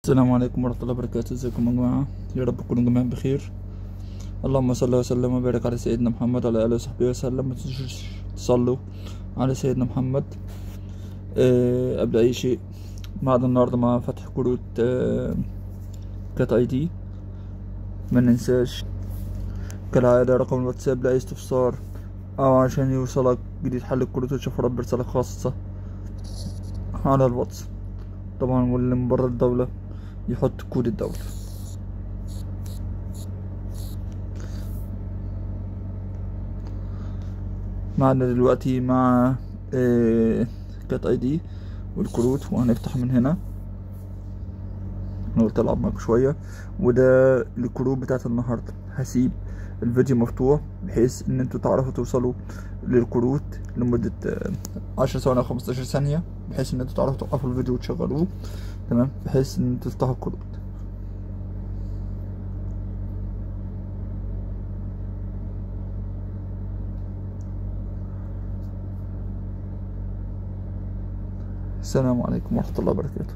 السلام عليكم ورحمة الله وبركاته. ازيكم يا جماعة؟ يا رب تكونوا جميعا بخير. اللهم صل وسلم وبارك على سيدنا محمد وعلى آله وصحبه وسلم. ما تنسوش تصلوا على سيدنا محمد. قبل أي شيء معنا النهاردة مع فتح كروت Cat ID. ما ننساش كالعادة رقم الواتساب لأي استفسار أو عشان يوصلك جديد حل الكروت والشفرات برسالة خاصة على الواتس. طبعا واللي من بره الدولة يحط كود الدولة. معنا دلوقتي مع Cat ID والكروت، وهنفتح من هنا. انا قلت العب معاكم شوية، وده الكروت بتاعت النهارده. هسيب الفيديو مفتوح بحيث ان انتوا تعرفوا توصلوا للكروت لمدة 10 ثواني او 15 ثانية، بحيث ان انتوا تعرفوا توقفوا الفيديو وتشغلوه، تمام، بحيث ان انتوا تفتحوا الكروت. السلام عليكم ورحمة الله وبركاته.